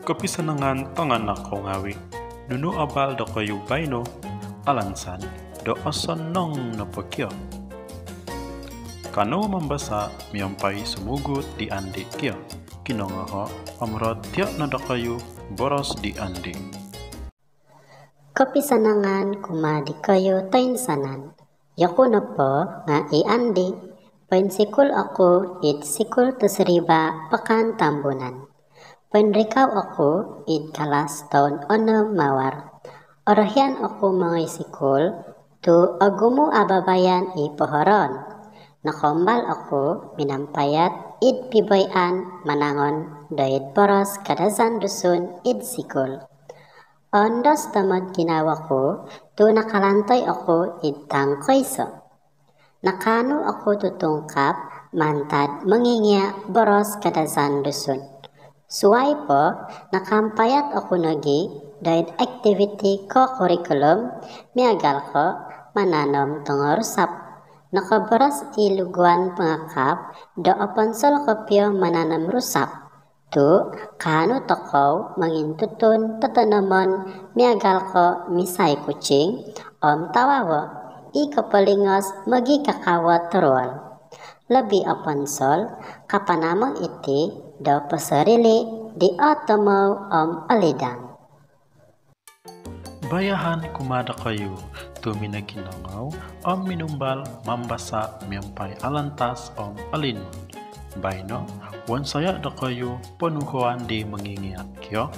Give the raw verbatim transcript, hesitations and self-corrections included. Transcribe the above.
Kopisanangan tanganak kou ngawi', nunu abal dokoyu baino? Alansan do osonong nopo kio? Kanou mambasa' miampai sumugut di Andi kio. Kinongoho' om rotio' no dokoyu boros di Andi. Kopisanangan kumaa dikoyu toinsanan. Yoku nopo nga' i Andi. Poinsikul oku id Sikul Tosoriba Pekan Tambunan. Poinrikau oku id kalas toun onom mawar. Orohian oku mongoi sikul tu' ogumu' ababayan i pohoroon. Nokombal oku minampayat id piboi'an manangon doid boros Kadazandusun id sikul. Ondos tomod ginawoku tu' nakalantoi oku id tang koiso'. Nakaanu oku tutungkap mantad mongingia' boros Kadazandusun. Suwai po, nakampayat oku nogi' doid aktiviti ko-kurikulum miagal ko' mananom tongo rusap. Nokoboros i luguan pangakap do oponsol kopio mananom rusap. Tu' kaanu tokou mongintutun totonomon miagal ko' misai kucing om tawawo i kopolingos mogikakawo toruol. Lobi oponsol kapanamong iti do posorili' di otomou om olidang. Bayahan kumaa dokoyu tu' minokinongou om minumbal mambasa' miampai alantas om olinun. Baino, wonsoyo' dokoyu ponuhuan di mongingia' kio.